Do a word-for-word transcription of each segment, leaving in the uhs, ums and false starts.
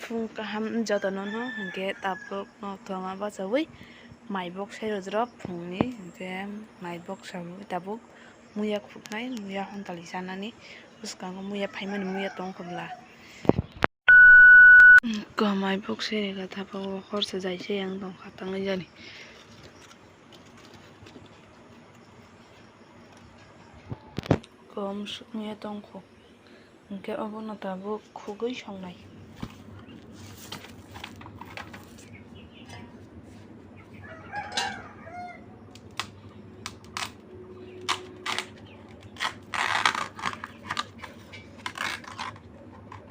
Phung kaham jotono no, hwnkhe tabuk no thoma bachaui mai bok sai rwjak phungni, hwnkhe mai bok saui tabuk muya khuknai, muya hontali chanani bwskango muya phaimani muya tongkha bwla. Ko mai bok sai rega tabuk hor se jai se yang tongkha tangwi jani. Kom sukmiya tongkho. Hwnkhe obono tabuk khugwi songnai.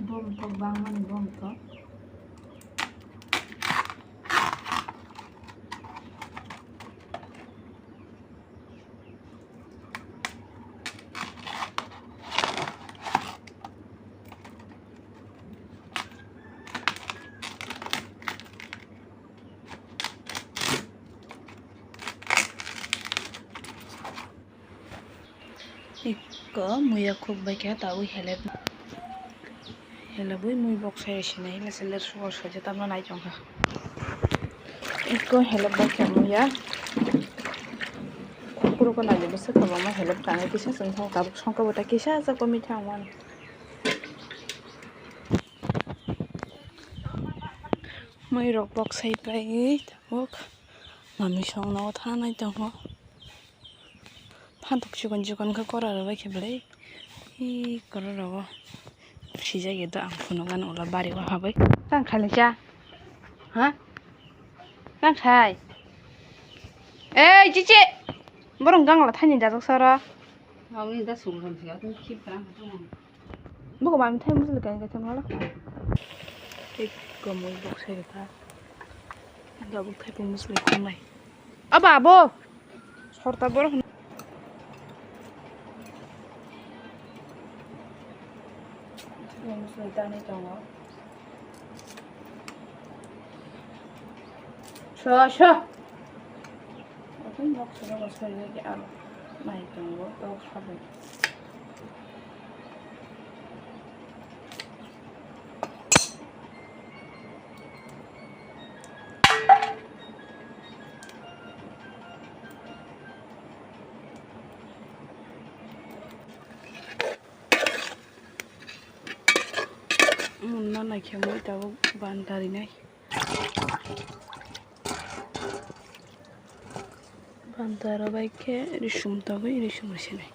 Bom tok bangmani bom tok. Iko muya khuk bai khe tabuk helep. Helebwi mui bok sai sinai hila seler suwar soja tamna nai tongkha. Iko helep bai khe muya. Khukuru ko nai bwswk kwbangma helep tanai kisa chwng thang tabuk songkha bo ta kisa cha komi thang mani. Mui rok bok sai pai tabuk mami songno thanai tongo. Phantok chikon chikon khe kora rwbai khe belai. Ee, kora rogo sijak ya do ang phunukgani ulo bari o habai. Tang khailai cha? Ha? Tang khai? Ei, chichi! Borok gangla thaini dajak soro. Ang da sung ram siya, tun khip rang. Buko mami thai musli kain kaitham hala. Tei komoi bok sai rwkha. Tabuk thai musli khumnai. Aba abo. Sorta borok. Musli tanai tongo. Sho, sho. Oke, nok soro bosai lagi aro nai tongo, tok habai. Munna naikhe mui tabuk ban darinai. Ban dara bai khe risum togwi risum risinai.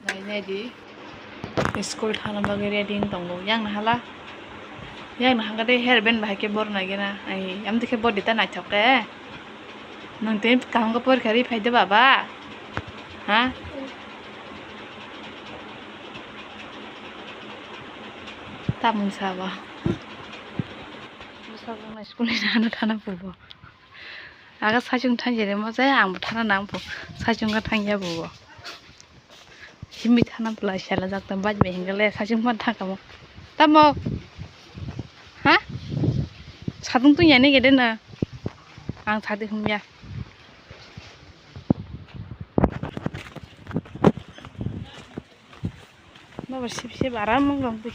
Nainai di. School thangna bagwi ready wng tongo. Yang nahala. Yang nahangkhe tei hair band bahai khe bor naigena. Ai, amtwi khe body ta naithok khe. Nwng tei kaham khe porikha ri phai de baba. Ha? Tamung sabo. Bwsajwk na school ni nana thana pubo. Aga saichung thang jere mo jaya, ang bo thana nang bo. Saichung ga thang ya bo. Himbi thana pula sela jak ta baj be hingale saichung pan thang kamo. Tamo. Ha? Satung tu ya ne gede na. Ang sadi hum ya. Baba sip sip aram wng tong twi.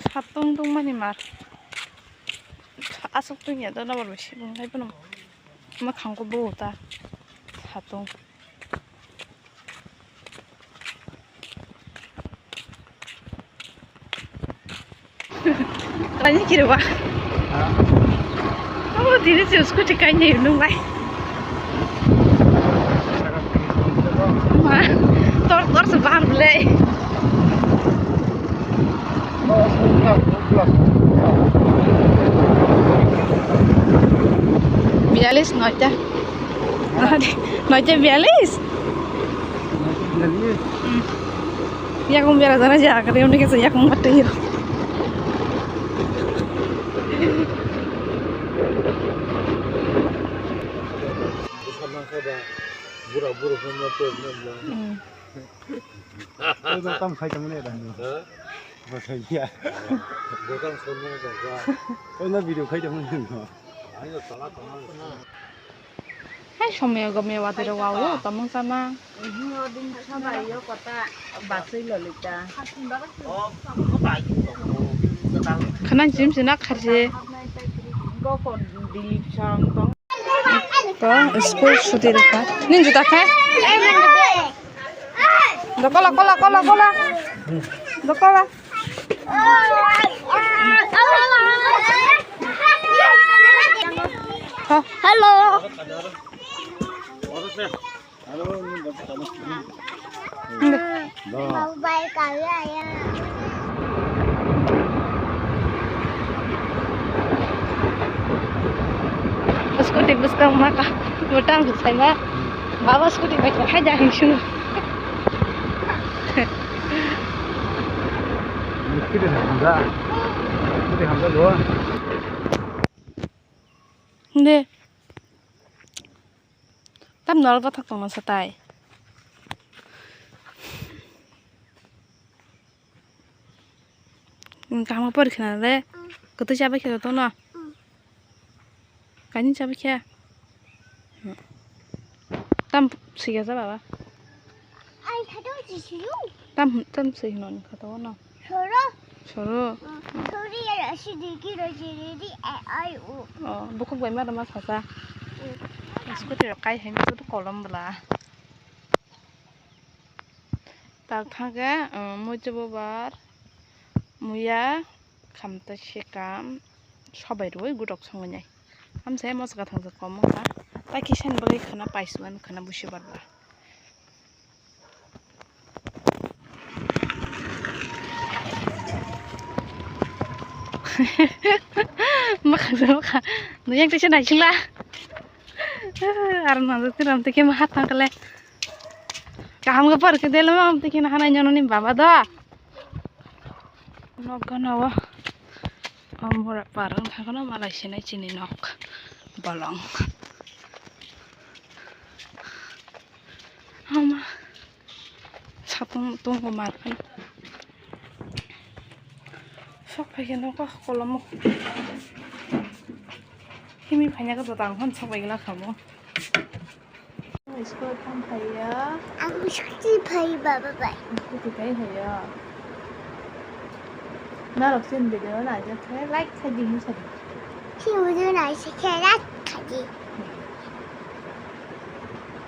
Satung tungmani mar. Aswk tungya da nabar bai sibung lai bono. Mwkhang ko bo ta. Satung. Kaini kiri ba. Oh, tini si scooty kaini nung lai. Ma, tor tor se bahar bole. Biyalis noita. Noita biyalis. Hmm. Yakung bera jana ja kare undi kesa yakung matte yo. Bura bura phone ma to na bla. Hmm. Oi, no tam khai tamo ne da no. Ha? Bo khai ya. Bo tam phone ma da. Oi, na video khai tamo ne no. Ai no sala tamo. Hai, somya gomya watui rok wao, tamo sama. Mhm, odin sama yo kota basui lolita. Khana jim sina kharje. Gokon dilip sang tong. To school suti rikha. Nin juta khe? Dokola, kola, kola, kola. Dokola. Hello. Scooty bwskang ma ka bwtang bwsai ma. Baba scooty bai hai da hin shu. Scooty hamda. Scooty hamda lo. De. Tam nol bathak tongma satai. Kaham por khna le. Kwtwi chabai khe to no. Kaini chabai khe. Tam siga sa baba. Ai khato jisilu. Tam tam sih non khato no. Soro. Soro. Sori ya si digi ro jiri di ai o. Oh, bukhuk bai ma ma sasa. Scooty rok kai hai ma to kolom bla. Tak thangkhe, um, muitu bubar, muya, khamta sikam, sobai rwi gutok songwi nai. Amsai moso gathang se kom wngkha. Tai kisa ni bagwi khwna paisuan khwna busi barba. Mwkhang se mwkhang. Nuyang tisa naisingla. Aro nang tini ram tike ma hat thang kale. Kaham khe por khe delo mam tike na hanai nyono ni baba do. Nok gana o. Amora parang thang kono malai sinai chini nok. Bolong. Ama. Satung tung ko mar kan. Sok phai khe nok kolomo. Himi phai na ko dotang hon sok bai gla khamo. School thang phaiya. Ang scooty phai baba bai. Scooty phai phaiya. Narok sin video na je khe like khai di hin sa di. Si video na se khe like khai di.